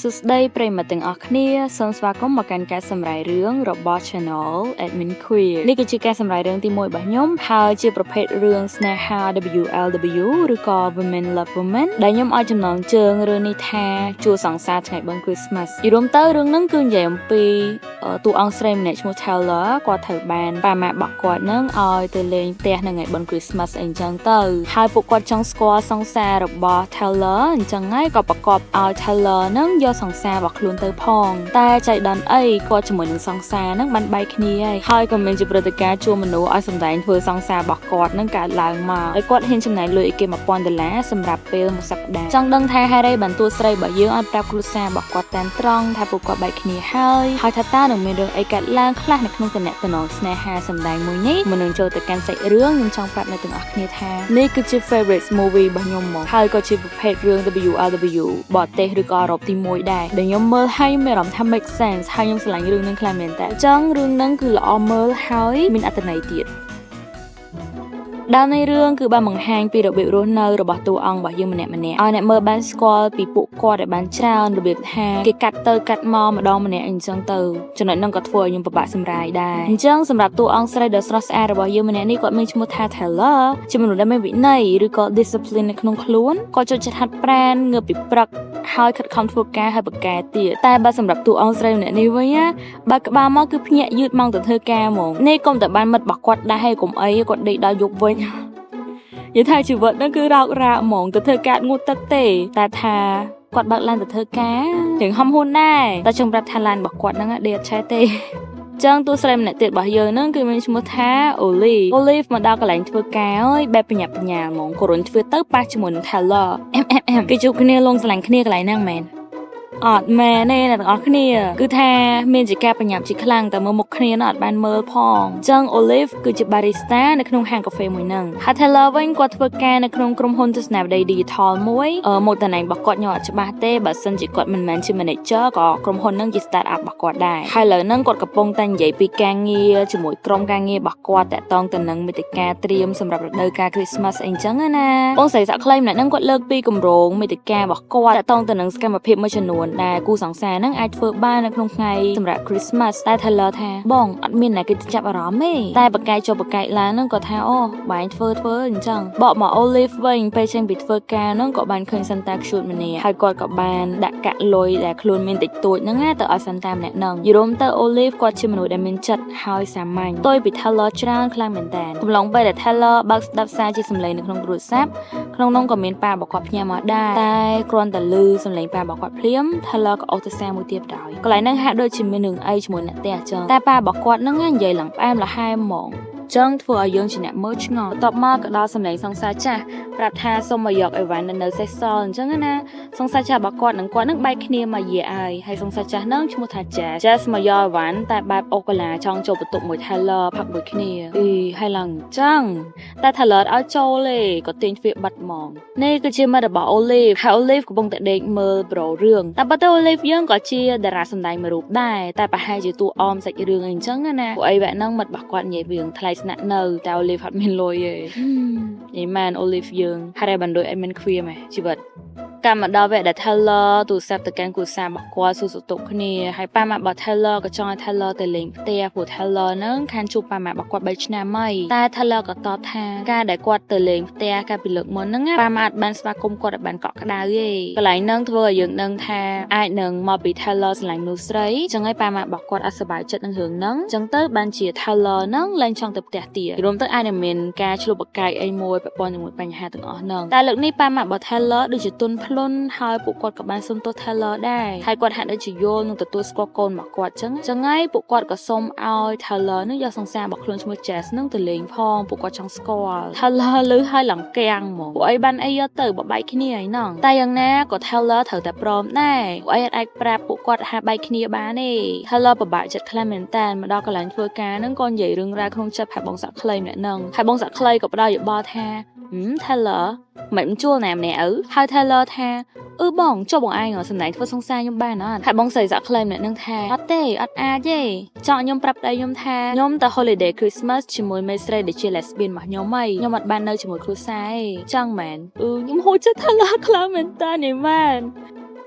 សួស្តីប្រិយមិត្តទាំងអស់គ្នាសូមស្វាគមន៍មកកាន់ការសម្រាយរឿងរបស់ Channel Admin Queer នេះគឺជាការសម្រាយរឿងទី1របស់ខ្ញុំហើយជាប្រភេទរឿងស្នេហា WLW ឬក៏ Women Love Women ដែលខ្ញុំឲ្យចំណងជើងរឿងនេះថាជួសង្សារថ្ងៃបុណ្យ Christmas យល់ទៅរឿងហ្នឹងគឺនិយាយអំពីតួអង្គស្រីម្នាក់ឈ្មោះ Taylor គាត់ត្រូវបានប៉ាម៉ាក់របស់គាត់ហ្នឹងឲ្យទៅលេងផ្ទះនៅថ្ងៃបុណ្យ Christmas អីចឹងទៅហើយពួកគាត់ចង់ស្គាល់សង្សាររបស់ Taylor អញ្ចឹងហើយក៏ប្រកបឲ្យ Taylor ហ្នឹងយកសង្សាររបស់ខ្លួនទៅផងតែចៃដន្យអីគាត់ជាមួយនឹងសង្សារហ្នឹងបានបែកគ្នាហើយហើយក៏មានជាព្រឹត្តិការណ៍ជួមនុស្សឲ្យសម្ដែងធ្វើសង្សាររបស់គាត់ហ្នឹងកើតឡើងមកហើយគាត់ហ៊ានចំណាយលុយឲ្យគេ1000ដុល្លារសម្រាប់ពេលមួយសប្តាហ៍ចង់ដឹងថាហេតុអីបានតួស្រីរបស់យើងឲ្យប្រាប់គ្រួសាររបស់គាត់តាមត្រង់ថាពួកគាត់បែកគ្នាហើយហើយថាតើនឹងមានរឿងអីកើតឡើងខ្លះនៅក្នុងទំនាក់ទំនងស្នេហាសម្ដែងមួយនេះមុននឹងចូលទៅកាន់សាច់រឿងខ្ញុំចង់ប្រាប់អ្នកទាំងអស់គ្នាថានេះគឺជា favorite movie របស់ខ្ញុំមកហើយក៏ជាប្រភេទរឿង WLW បរទេសឬក៏អឺរ៉ុបទី1ដែរដែលខ្ញុំមើលហើយមានអារម្មណ៍ថា make sense ហើយខ្ញុំស្រឡាញ់រឿងនឹងខ្លាំងមែនតើអញ្ចឹងរឿងនឹងគឺល្អមើលហើយមានអត្ថន័យទៀតដើមនៃរឿងគឺបានបង្ហាញពីរបៀបរស់នៅរបស់តួអង្គរបស់យើងម្នាក់ៗឲ្យអ្នកមើលបានស្គាល់ពីពួកគាត់ឲ្យបានច្រើនរបៀបថាគេកាត់ទៅកាត់មកម្ដងម្នាក់អញ្ចឹងទៅចំណុចហ្នឹងក៏ធ្វើឲ្យខ្ញុំពិបាកសម្រាយដែរអញ្ចឹងសម្រាប់តួអង្គស្រីដ៏ស្រស់ស្អាតរបស់យើងម្នាក់នេះគាត់មានឈ្មោះថា Taylor ជាមនុស្សដែលមានវិន័យឬក៏ discipline នៅក្នុងខ្លួនគាត់ចូលចិត្តហាត់ប្រាណងើបពីព្រឹកហើយខិតខំធ្វើការហើយប្រកែទៀតតែបើសម្រាប់តួអង្គស្រីម្នាក់នេះវិញណាបើក្បាលមកគឺភ្ញាក់យឺតម៉ោងទៅធ្វើការហ្មងនេះកុំតែបានមិត្តរបស់គាត់ដែរហើយកុំអីគាត់ដេកដល់យប់វិញនិយាយថាជីវិតហ្នឹងគឺរោគរាកហ្មងទៅធ្វើការងូតទឹកទេតែថាគាត់បើកឡានទៅធ្វើការរៀងហំហ៊ុនដែរតែចង់ប្រាប់ថាឡានរបស់គាត់ហ្នឹងដេកអត់ឆេះទេចឹងតួស្រីម្នាក់ទៀតរបស់យើងហ្នឹងគឺមានឈ្មោះថា Olive Olive មកដល់កន្លែងធ្វើការហើយបែបបញ្ញាប់បញ្ញាហ្មងក៏រុញទ្វារទៅប៉ះជាមួយនឹង Taylor អែមអែមអែមគេជួបគ្នាលងស្រឡាញ់គ្នាកន្លែងហ្នឹងមែនអត់មែនទេអ្នកទាំងអស់គ្នាគឺថាមានជាការបញ្ញាប់ជាខ្លាំងតែមើលមុខគ្នានោះអត់បានមើលផងអញ្ចឹង Olive គឺជា barista នៅក្នុងហាងកាហ្វេមួយហ្នឹងហើយ Taylor វិញគាត់ធ្វើការនៅក្នុងក្រុមហ៊ុនទស្សនាវដ្តី digital មួយមកតំណែងរបស់គាត់ខ្ញុំអត់ច្បាស់ទេបើសិនជាគាត់មិនមែនជា manager ក៏ក្រុមហ៊ុនហ្នឹងជា start up របស់គាត់ដែរហើយឥឡូវហ្នឹងគាត់កំពុងតែនិយាយពីការងារជាមួយក្រុមការងាររបស់គាត់តាក់ទងទៅនឹងមេតិកាត្រៀមសម្រាប់រដូវកាល Christmas អីចឹងណាបងស្រីសាក់ខ្លីម្នាក់ហ្នឹងគាត់លើកពីគម្រោងមេតិការបស់គាត់តាក់ទងទៅនឹងសកម្មភាពមួយចំនួនដែលគូសង្សារហ្នឹងអាចធ្វើបាននៅក្នុងថ្ងៃសម្រាប់ Christmas តែ Taylor ថាបងអត់មានអ្នកគេចាប់អារម្មណ៍ទេតែបកកាយចុះបកកាយឡើងហ្នឹងក៏ថាអូបែងធ្វើធ្វើអញ្ចឹងបកមក Olive វិញពេលចេញពីធ្វើការហ្នឹងក៏បានឃើញ Santa cute ម្នាក់ហើយគាត់ក៏បានដាក់កាក់លុយដែលខ្លួនមានតិចតួចហ្នឹងណាទៅឲ្យ Santa ម្នាក់ហ្នឹងយល់ទៅ Olive គាត់ជាមនុស្សដែលមានចិត្តហើយសាមញ្ញផ្ទុយពី Taylor ច្រើនខ្លាំងមែនតើកំឡុងពេលដែល Taylor បើកស្ដាប់សារជាសំឡេងនៅក្នុងទូរស័ព្ទក្នុងនោះក៏មានប៉ារបស់គាត់ផ្ញើមកដែរតែគ្រាន់តែឮសំឡេងប៉ារបស់គាត់ភ្លាម Taylor ក៏អូសទៅសារមួយទៀតដែរកន្លែងហ្នឹងហាក់ដូចជាមានរឿងអីជាមួយអ្នកផ្ទះអញ្ចឹងតែប៉ារបស់គាត់ហ្នឹងនិយាយឡើងផ្អែមល្ហែមហ្មងចឹងធ្វើឲ្យយើងជាអ្នកមើលឆ្ងល់បន្ទាប់មកក៏ដល់សម្លេងសង្សារចាស់ប្រាប់ថាសូមមកយកអីវ៉ាន់នៅសេសសល់អញ្ចឹងណាសង្សារចាស់របស់គាត់នឹងគាត់នឹងបែកគ្នាមកយាហើយហើយសង្សារចាស់នឹងឈ្មោះថា Jess Jess មកយកអីវ៉ាន់តែបែបអូកាឡាចង់ចូលបន្ទប់មួយ Taylor ផឹកមួយគ្នាអីហើយឡើងអញ្ចឹងតែ Taylor ឲ្យចូលទេក៏ទាញទ្វារបិទហ្មងនេះគឺជាមិត្តរបស់ Olive ហើយ Olive កំពុងតែដេកមើលប្រូរឿងតែបើទៅ Olive យើងក៏ជាតារាសម្ដែងមួយរូបដែរតែប្រហែលជាតួអមសាច់រឿងអីអញ្ចឹងណាពួកអីវ៉ាក់ហ្នឹងមិត្តរបស់គាត់និយាយរឿងថ្លៃស្នាក់នៅតែ Olive អត់មានលុយទេនិយាយមែន Olive យើងហើយបានដូចអត់មានខ្វៀមឯងជីវិតកម្មមកដល់វគ្គដែល Taylor ទូរស័ព្ទទៅកាន់គ្រួសាររបស់គាត់សួរសុខទុក្ខគ្នាហើយប៉ាម៉ាក់របស់ Taylor ក៏ចង់ឲ្យ Taylor ទៅលេងផ្ទះព្រោះ Taylor ហ្នឹងខានជួបប៉ាម៉ាក់របស់គាត់3ឆ្នាំហើយតែ Taylor ក៏តបថាការដែលគាត់ទៅលេងផ្ទះកាលពីលើកមុនហ្នឹងប៉ាម៉ាក់អត់បានស្វាគមន៍គាត់ឲ្យបានកក់ក្ដៅទេកន្លែងហ្នឹងធ្វើឲ្យយើងដឹងថាអាចនឹងមកពី Taylor ស្រឡាញ់មនុស្សស្រីចឹងហើយប៉ាម៉ាក់របស់គាត់អត់សប្បាយចិត្តនឹងរឿងហ្នឹងចឹងទៅបានជា Taylor ហ្នឹងលែងចង់ទៅផ្ទះទៀតរួមទៅអាចនឹងមានការឆ្លោះប្រកែកអីមួយពាក់ព័ន្ធជាមួយបញ្ហាទាំងអស់ហ្នឹងតែលើកនេះប៉ាម៉ាក់របស់ Taylor ដូចជាទន់ភ្លន់ហើយពួកគាត់ក៏បានសុំទោស Taylor ដែរហើយគាត់ហាក់ដូចជាយល់និងទទួលស្គាល់កូនរបស់គាត់ចឹងចឹងហើយពួកគាត់ក៏សុំឲ្យ Taylor នឹងយកសង្សាររបស់ខ្លួនឈ្មោះ Jess នឹងទៅលេងផងពួកគាត់ចង់ស្គាល់ Taylor លឺហើយឡើងកាំងហ្មងពួកអីបានអីយកទៅបបែកគ្នាអីហ្នឹងតែយ៉ាងណាក៏ Taylor ត្រូវតែព្រមដែរពួកអីអាចប្រាប់ពួកគាត់ថាបែកគ្នាបានទេ Taylor ពិបាកចិត្តខ្លាំងមែនតើមកដល់កន្លែងធ្វើការហ្នឹងក៏និយាយរឿងរ៉ាវក្នុងចិត្តប្រាប់បងសាក់ខ្លីម្នាក់ហ្នឹងហើយបងសាក់ខ្លីក៏ផ្ដល់យោបល់ថា Taylor មិនមិនជួលណាម្នាក់ឪហើយ Taylor ថាអឺបងចុះបងឯងសម្ដែងធ្វើសង្សារខ្ញុំបានអត់ហើយបងស្រីសាក់ខ្លីម្នាក់នឹងថាអត់ទេអត់អាចទេចង់ខ្ញុំប្រាប់ប្តីខ្ញុំថាខ្ញុំទៅ holiday Christmas ជាមួយមេស្រីដែលជា lesbian របស់ខ្ញុំហីខ្ញុំអត់បាននៅជាមួយគ្រួសារទេចឹងមែនអឺខ្ញុំហូចចិត្ត Taylor ខ្លាំងមែនតើនេះមែន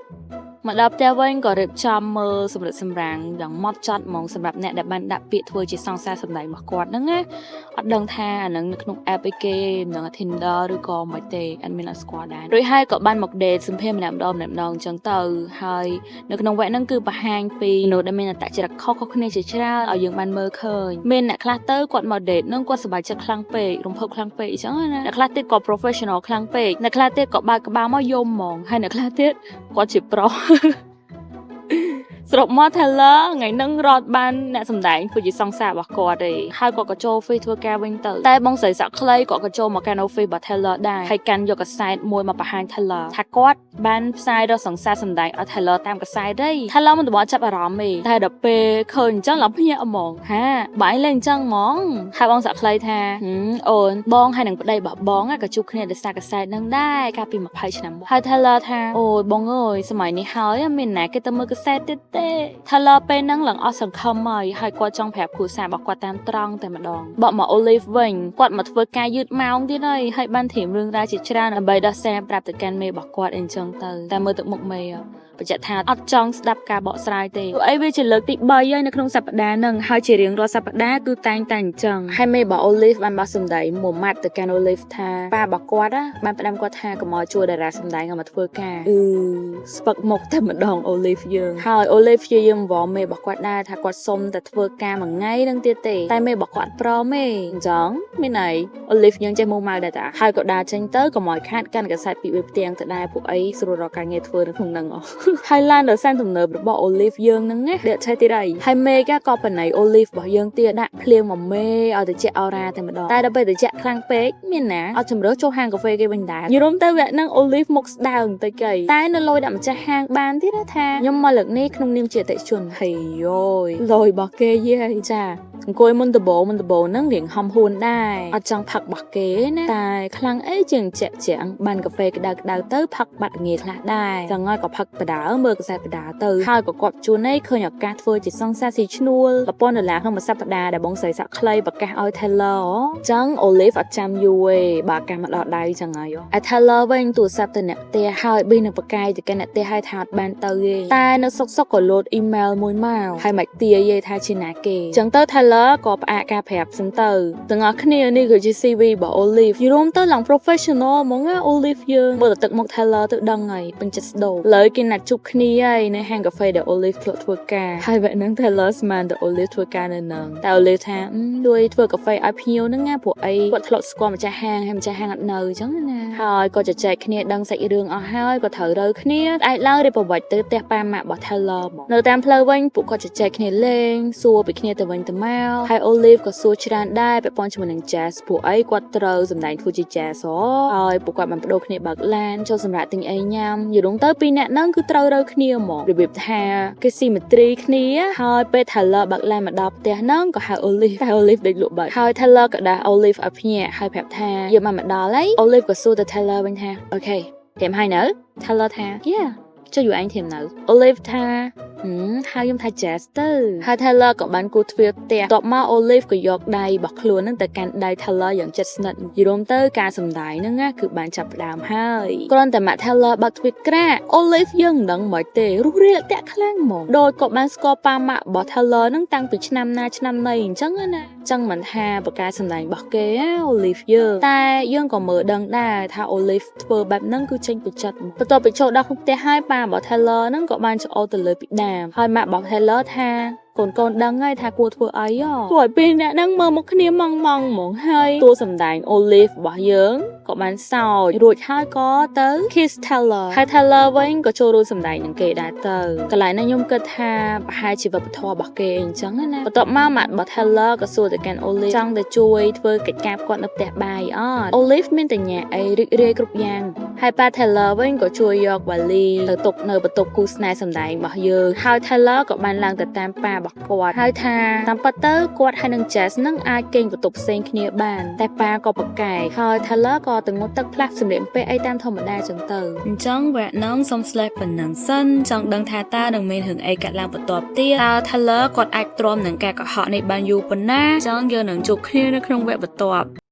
មកដល់ផ្ទះវិញក៏រៀបចំមើលសម្រិតសម្រាំងយ៉ាងម៉ត់ចត់ហ្មងសម្រាប់អ្នកដែលបានដាក់ពាក្យធ្វើជាសង្សារសម្ដែងរបស់គាត់ហ្នឹងណាអត់ដឹងថាអាហ្នឹងនៅក្នុង app អីគេមិនដឹងថា Tinder ឬក៏មិនទេអត់មានអត់ស្គាល់ដែររួចហើយក៏បានមក date សម្ភារម្នាក់ម្ដងម្នាក់ម្ដងអញ្ចឹងទៅហើយនៅក្នុងវគ្គហ្នឹងគឺបង្ហាញពីមនុស្សដែលមានអត្តចរិតខុសៗគ្នាជាច្រើនឲ្យយើងបានមើលឃើញមានអ្នកខ្លះទៅគាត់មក date ហ្នឹងគាត់សប្បាយចិត្តខ្លាំងពេករំភើបខ្លាំងពេកអញ្ចឹងណាអ្នកខ្លះទៀតក៏ professional ខ្លាំងពេកអ្នកខ្លះទៀតក៏បើកក្បាលមកយំហ្មងហើយអ្នកខ្លះទៀតគាត់ជាប្រុស សរុបមក Taylor ថ្ងៃហ្នឹងរត់បានអ្នកសម្ដែងធ្វើជាសង្សាររបស់គាត់ទេហើយគាត់ក៏ចូល office ធ្វើការវិញទៅតែបងស្រីសាក់ខ្លីគាត់ក៏ចូលមកកាន់ office របស់ Taylor ដែរហើយកាន់យកកាសែតមួយមកបង្ហាញ Taylor ថាគាត់បានផ្សាយរកសង្សារសម្ដែងឲ្យ Taylor តាមកាសែតទេ Taylor មិនដំចាប់អារម្មណ៍ទេតែដល់ពេលឃើញអញ្ចឹងឡើងភ្ញាក់ហ្មងហាបាយលេងអញ្ចឹងហ្មងហើយបងសាក់ខ្លីថាហឹមអូនបងហើយនឹងប្តីរបស់បងក៏ជួបគ្នាដោយសារកាសែតហ្នឹងដែរកាលពី20ឆ្នាំមុនហើយ Taylor ថាអូយបងអើយសម័យនេះហើយមានណាគេទៅមើលកាសែតទៀតទេ Taylor ពេលហ្នឹងឡើងអស់សង្ឃឹមហើយហើយគាត់ចង់ប្រាប់គ្រួសាររបស់គាត់តាមត្រង់តែម្ដងបកមក Olive វិញគាត់មកធ្វើការយឺតម៉ោងទៀតហើយហើយបានត្រៀមរឿងរ៉ាវជាច្រើនដើម្បីដោះសារប្រាប់ទៅកាន់មេរបស់គាត់អីចឹងទៅតែមើលទឹកមុខមេបញ្ជាក់ថាអត់ចង់ស្ដាប់ការបកស្រាយទេព្រោះអីវាជាលើកទី3ហើយនៅក្នុងសប្តាហ៍ហ្នឹងហើយជារៀងរាល់សប្តាហ៍គឺតែងតែអញ្ចឹងហើយមេរបស់ Olive បានបោះសម្ដីមួយម៉ាត់ទៅកាន់ Olive ថាប៉ារបស់គាត់ណាបានផ្ដាំគាត់ថាកុំឲ្យជួលតារាសម្ដែងឲ្យមកធ្វើការអឺស្ពឹកមុខតែម្ដង Olive យើងហើយ Olive ព្យាយាមវល់មេរបស់គាត់ដែរថាគាត់សុំតែធ្វើការមួយថ្ងៃនឹងទៀតទេតែមេរបស់គាត់ព្រមទេអញ្ចឹងមានន័យ Olive យើងចេះមកម៉ៅដែរតាហើយក៏ដើរចេញទៅកុំឲ្យខាតកាន់កាសែតពីវាផ្ទាំងទៅដែរពួកអីស្រួលរកការងារធ្វើនៅក្នុងហ្នឹងអ ហើយឡានដ៏សែនទំនើបរបស់ Olive យើងហ្នឹងណាដេកឆេះទៀតហើយហើយមេកក៏បណៃ Olive របស់យើងទៀតដាក់ភ្លៀងមកមេឲ្យតិចអរ៉ាតែម្ដងតែដល់ពេលតិចខ្លាំងពេកមានណាអត់ជំរឿចូលហាងកាហ្វេគេវិញដែរយល់ទៅវគ្គហ្នឹង Olive មុខស្ដើងតិចកីតែនៅលយដាក់ម្ចាស់ហាងបានទៀតណាថាខ្ញុំមកលើកនេះក្នុងនាមជាអតិថិជនហើយយយលយរបស់គេយេចាអង្គុយមុនដបមុនដបហ្នឹងរៀងហំហួនដែរអត់ចង់ផឹករបស់គេណាតែខ្លាំងអីជាងជាក់ជាងបានកាហ្វេក្តៅក្តៅទៅផឹកបាត់ងាយខ្លះដែរចង់ឲ្យក៏ផឹកបដាមើលកាសែតបដាទៅហើយក៏គាត់ជួននេះឃើញឱកាសធ្វើជាសង្សារស៊ីឈ្នួល1000ដុល្លារក្នុងមួយសប្តាហ៍ដែលបងស្រីសាក់ខ្លីប្រកាសឲ្យ Taylor អញ្ចឹង Olive អត់ចាំយូរទេបើឱកាសមកដល់ដៃចឹងហើយឯ Taylor វិញទូរស័ព្ទទៅអ្នកផ្ទះហើយប៊ីនឹងបកាយទៅកាន់អ្នកផ្ទះហើយថាអត់បានទៅទេតែនៅសុកសុកក៏លោតអ៊ីមែលមួយមកហើយមិនទាយទេថាជាណាគេអញ្ចឹងទៅ Taylor ក៏ផ្អាកការប្រាប់សិនទៅទាំងអស់គ្នានេះគឺជា CV របស់ Olive យល់ទៅឡើង professional ហ្មងណា Olive យើងមើលទៅទឹកមុខ Taylor ទៅដឹងហើយពេញចិត្តស្ដូរលើគេណាត់ជួបគ្នាហើយនៅហាងកាហ្វេដែល Olive ធ្លាប់ធ្វើការហើយបែបហ្នឹង Taylor ស្មានតែ Olive ធ្វើការនៅហ្នឹងតែ Olive ថាជួយធ្វើកាហ្វេឲ្យភ្ញៀវហ្នឹងណាព្រោះអីគាត់ធ្លាប់ស្គាល់ម្ចាស់ហាងហើយម្ចាស់ហាងអត់នៅអញ្ចឹងណាហើយក៏ជជែកគ្នាដឹងសាច់រឿងអស់ហើយក៏ត្រូវរើគ្នាឯកឡើងរៀបប្រវត្តិទៅផ្ទះប៉ាម៉ាក់របស់ Taylor មកនៅតាមផ្លូវវិញពួកគាត់ជជែកគ្នាលេងសួរពីគ្នាទៅវិញទៅមកហើយ Olive ក៏សួរច្រើនដែរពាក់ព័ន្ធជាមួយនឹង Jazz ព្រោះអីគាត់ត្រូវសម្ដែងធ្វើជា Jazz ហ៎ហើយពួកគាត់បានបដូរគ្នាបើកឡានចូលសម្រាប់ទិញអីញ៉ាំយល់ទៅពីរនាក់ហ្នឹងគឺត្រូវរើគ្នាហ្មងរបៀបថាគេ symmetry គ្នាហើយពេល Taylor បើកឡានមកដល់ផ្ទះហ្នឹងក៏ហៅ Olive តែ Olive ដេកលក់បាត់ហើយ Taylor ក៏ដាស់ Olive ឲ្យភ្ញាក់ហើយប្រាប់ថាយើងបានមកដល់ហើយ Olive ក៏សួរទៅ Taylor វិញថា okay ត្រៀមហើយនៅ Taylor ថា yeah ចុះយូរឯងត្រៀមនៅ Olive ថាហឹមហៅខ្ញុំថា Jazz ទៅហើយ Taylor ក៏បានគូទ្វារផ្ទះតបមក Olive ក៏យកដៃរបស់ខ្លួននឹងទៅកាន់ដៃ Taylor យ៉ាងជិតស្និទ្ធយល់ទៅការសម្ដែងហ្នឹងណាគឺបានចាប់ផ្ដើមហើយគ្រាន់តែម៉ាក់ Taylor បើកទ្វារក្រាក Olive យើងមិនដឹងមិនទេរុះរាយតាក់ខ្លាំងហ្មងដោយក៏បានស្គាល់ប៉ាម៉ាក់របស់ Taylor ហ្នឹងតាំងពីឆ្នាំណាឆ្នាំណីអញ្ចឹងណាចឹងមិនថាបកាសម្ដែងរបស់គេ Olive យើងតែយើងក៏មើលដឹងដែរថា Olive ធ្វើបែបហ្នឹងគឺចេញពីចិត្តបន្ទាប់ពីចូលដល់ក្នុងផ្ទះហើយប៉ារបស់ Taylor ហ្នឹងក៏បានច្អល់ទៅលើពីដាមហើយម៉ាក់របស់ Taylor ថាកូនកូនដឹងហើយថាគួរធ្វើអីហ៎ព្រោះឲ្យពេលអ្នកហ្នឹងមើលមកគ្នាម៉ងម៉ងហ្មងហើយតួសម្ដែង Olive របស់យើងក៏បានសោចរួចហើយក៏ទៅ kiss Taylor ហើយ Taylor វិញក៏ចូលរួមសម្ដែងនឹងគេដែរទៅកន្លែងនេះខ្ញុំគិតថាប្រហែលជាវប្បធម៌របស់គេអញ្ចឹងណាបន្ទាប់មកម៉ាក់របស់ Taylor ក៏សួរទៅកាន់ Olive ចង់ទៅជួយធ្វើកិច្ចការគាត់នៅផ្ទះបាយអត់ Olive មានតែញាក់អីរីករាយគ្រប់យ៉ាងហើយប៉ា Taylor វិញក៏ជួយយកវ៉ាលីទៅទុកនៅបន្ទប់គូស្នេហ៍សម្ដែងរបស់យើងហើយ Taylor ក៏បានឡើងទៅតាមប៉ារបស់គាត់ហើយថាតាមពិតទៅគាត់ហើយនឹង Jazz នឹងអាចគេងបន្ទប់ផ្សេងគ្នាបានតែប៉ាក៏ប្រកែកហើយ Taylor ក៏ទៅងូតទឹកផ្លាស់សម្លៀកបំពាក់អីតាមធម្មតាចឹងទៅអញ្ចឹងវគ្គហ្នឹងសុំ slash ប៉ុណ្ណឹងសិនចង់ដឹងថាតើនឹងមានរឿងអីកើតឡើងបន្ទាប់ទៀតតើ Taylor គាត់អាចទ្រាំនឹងការកុហកនេះបានយូរប៉ុណ្ណាអញ្ចឹងយើងនឹងជួបគ្នានៅក្នុងវគ្គបន្ទាប់។